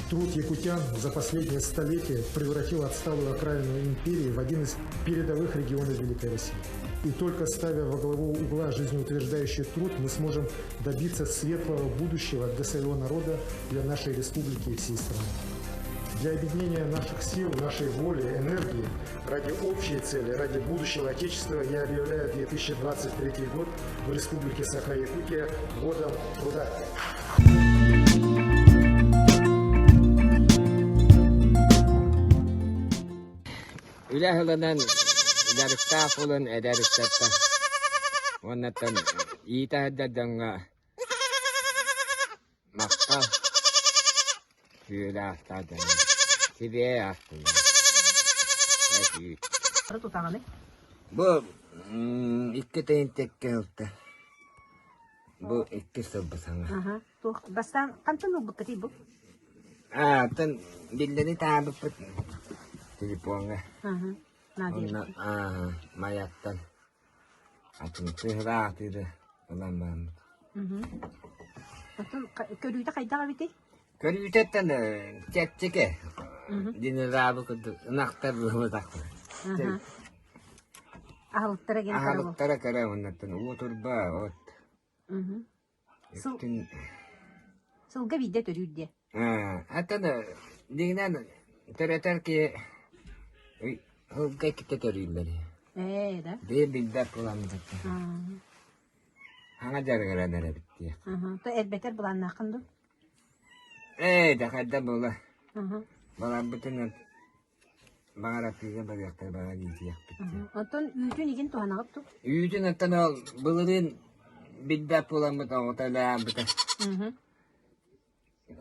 Труд якутян за последнее столетие превратил отсталую окраину империи в один из передовых регионов Великой России. И только ставя во главу угла жизнеутверждающий труд, мы сможем добиться светлого будущего для своего народа, для нашей республики и всей страны. Для объединения наших сил, нашей воли, энергии ради общей цели, ради будущего Отечества я объявляю 2023 год в Республике Саха-Якутия годом труда. Үлэ аһылынан дьарыктаах буолан эдэр ыччаттар уоннаттан иитэ сылдьар дьоҥҥо махтал сүүрэ аастаах дьоҥҥо сибиэ аастылар эт үүт Тутаҕыный? Бу икки тыһыынча ылта. Бу икки сыл бу саҥа. Туох бастаан хантан ылбыккытый бу? Аа, оттон биллэри таабыппыт телефоҥҥа. Онно аа, Майаттан атын сыһыраатыыры ылан бараммыт. Оттон көрүүтэ хайдах эбитий? Көрүүтэттэн чэпчэки. Динозавр курдук ынахтар быһабатахтар. Аһылыктара кэрэ Аһылыктара кэрэ уоннаттан уотурба от. Сыл Сылга биирдэ төрүүр диэ. Аттан дигинэн төрөтөр киһи сылга иккитэ төрүүллэр. Ээ да. Биир билбэт буламмыт. Хаҥа дьарыгыран эрэбит диэх. То элбэтэр былааннааххын дуу? Ээ да хайда буола. Баларбытын Баҕар атыыга барыахтара баҕар иитиэхпит диэн. Оттон үүтүн игин туһанаҕыт дуу? Үүтүн оттон ол былырыын билбэт буоламмыт оҕото өлөөнбүтэ.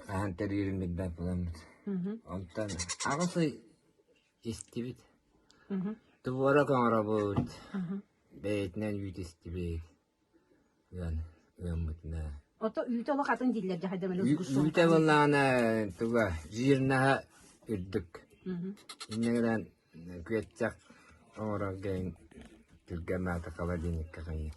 Хаһан төрүүрүн билбэт буоламмыт. Онтон аҕыс ый истибит. Творог оҥоробут. Бэйэтинэн үүт истибит. Ыан ыаммытына. Ото үүтэ олох атын дииллэр дьаһайда Үүтэ буоллаҕына туга жирнаһа үрдүк. Инньэ гынан күөччэх оҥорорго түргэн маата холодильникка хайыыр.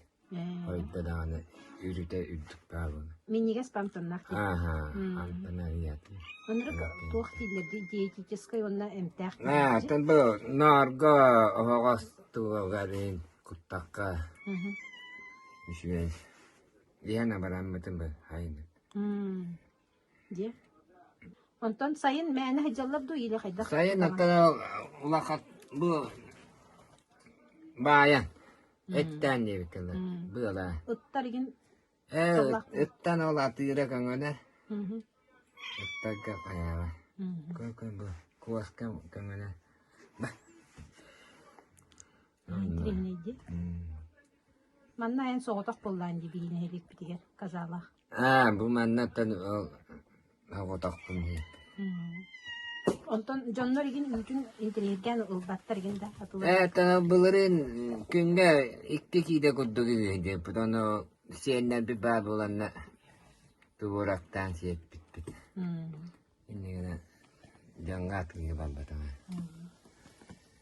Хойдо даҕаны үрүтэ үрдүк баа буолар. Минньигэс амтаннаах дииллэр. Ааһа, амтана ыйаатын. Оннук туох дииллэр диетическай уонна эмтээх Аа, оттон бу ноорго оһоҕос тугугар куттахха үчүгэй иһэн абараммытым бу айыммыт Дьэ. Онтон сайын мээнэ сылдьаллар дуу или хайдах? Сайын оттон улахан бу баайан эттээн диэбиккэлэр быалаа. Ыттар игин Ээ ыттан ол атыыра көҥөнөр. Ыттарга хайаҕа. Көр-көр бу куоска көҥөнөр. Интириэһинэйди. Манна эн соҕотох буоллаан дии биһи нэһилиэкпитигэр Казалаах. Аа, бу маннаттан ол соҕотохпун дии. Онтон дьоннор игин үүтүн интэриэһиргээн ылбаттар игин да атылар. Ээ, оттон былырыын күҥҥэ икки киилэ курдук үһү диэппит. Ону сиэннэрбит баар буоланна тугурактаан сиэппиппит. Иннигинэ дьоҥҥо атыыга барбатаҕа.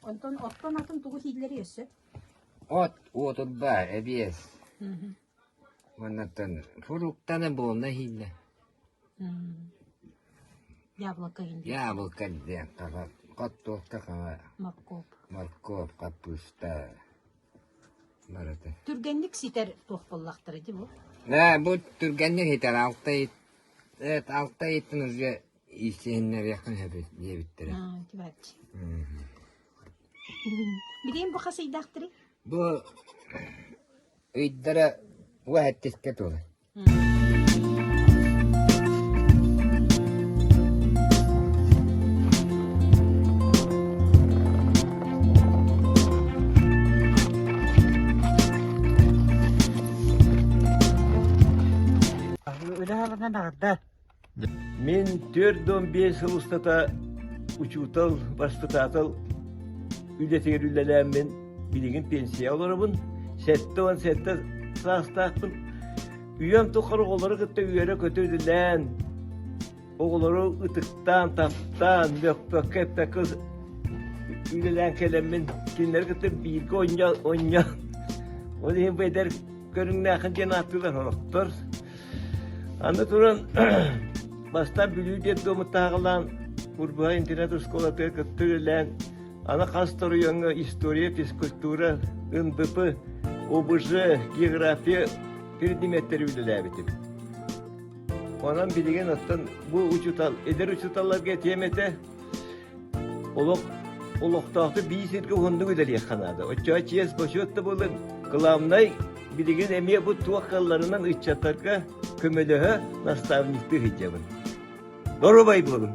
Онтон оттон атын тугу сииллэрий өссө? От, уотурба, эбиэс. Уоннаттан фруктаны буолна иһиллэ. Яблоко иһин. Яблоко диэн хаҕа, хортуоска хаҕа. Моркуоп. Моркуоп, хаппыыста барыта. Түргэнник ситэр туох буоллахтара дии бу? Ээ, бу түргэнник ситэр алта алта ыйыттан уже ииссиһиннэриэххин сөп диэбиттэрэ. Аа, ити Билигин бу хас ыйдаахтарый? Бу ыйдара уһэттискэ туолар. Үлэ наҕарда. Мин 45 сыл устата учуутал, баспытаатал үлэтигэр үлэлээммин билигин пенсия олоробун. 77 саастаахпын. Үйэм тухары оҕолору кытта үөрэ-көтө үлэлээн, оҕолору ытыктаан, таптаан, мөхпөккө-эппэккэ үлэлээн кэлэммин кинилэри кытта бииргэ оонньоон, оонньоон ол иһин бу эдэр көрүҥнээххин диэн ааттыыллар сорохтор. Аны туран. Бастаан Бүлүү детдомуттааҕылаан Курбуһа интернат-оскуолатыгар кытта үлэлээн, аны хас да оройуоҥҥа история, физкультура, НДП, ОБЖ, география предметтэри үлэлээбитим. Онон билигин оттон бу учуутал, эдэр учууталларга этиэм этэ, олох олохтоохтук биир сиргэ уһуннук үлэлиэххэ наада. Оччоҕо чиэс бочуот да буолун, главнай билигин эмиэ бу туох кыалларынан ыччаттарга көмөлөһө наставниктыы сылдьабын. Доруобай буолуҥ!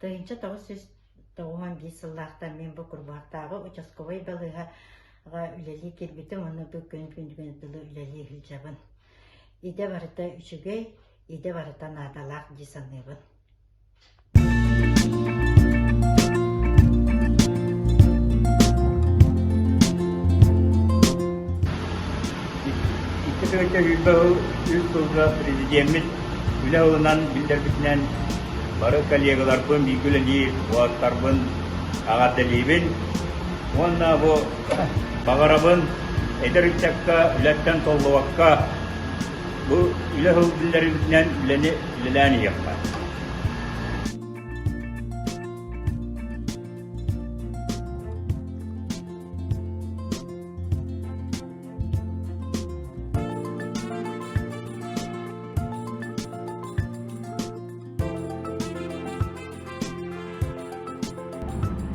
1991 сыллаахтан мин бу Курбуһахтааҕы участковай балыыһаҕа үлэлии киирбитим уонна бу күн күн дылы үлэлии сылдьабын. Идэ барыта үчүгэй, идэ барыта наадалаах дии саныыбын. 2 сүүс сылга президеммит үлэ ылынан биллэрбитинэн бары коллегаларбын, бииргэ үлэлиир уолаттарбын эҕэрдэлиибин уонна бу баҕарабын эдэр ыччакка үлэттэн толлубакка бу үлэ сыл биллэрбитинэн үлэни үлэлээн иһиэххэ.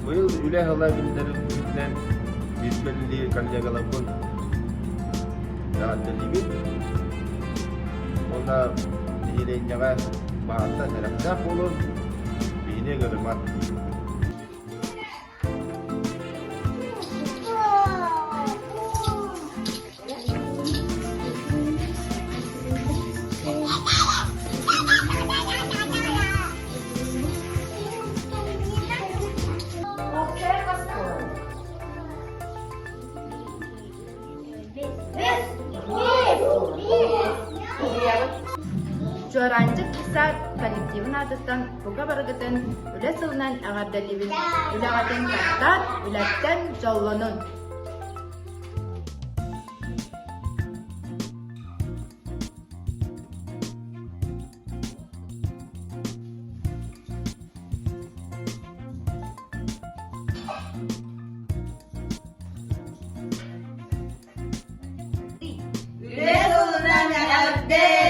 Быйыл үлэ ыла биллэрбитинэн бииргэ үлэлиир коллегаларбын эҕэрдэлиибин уонна нэһилиэнньэҕэ баартан эрэхтээх буолун, биһини ыҥырымат. Чуораанчык саад коллективын аатыттан бука барыгытын үлэ сылынан эҕэрдэлиибин! Үлэҕитин таптаан, үлэттэн дьоллонун! Үлэ сылынан эҕэрдэ!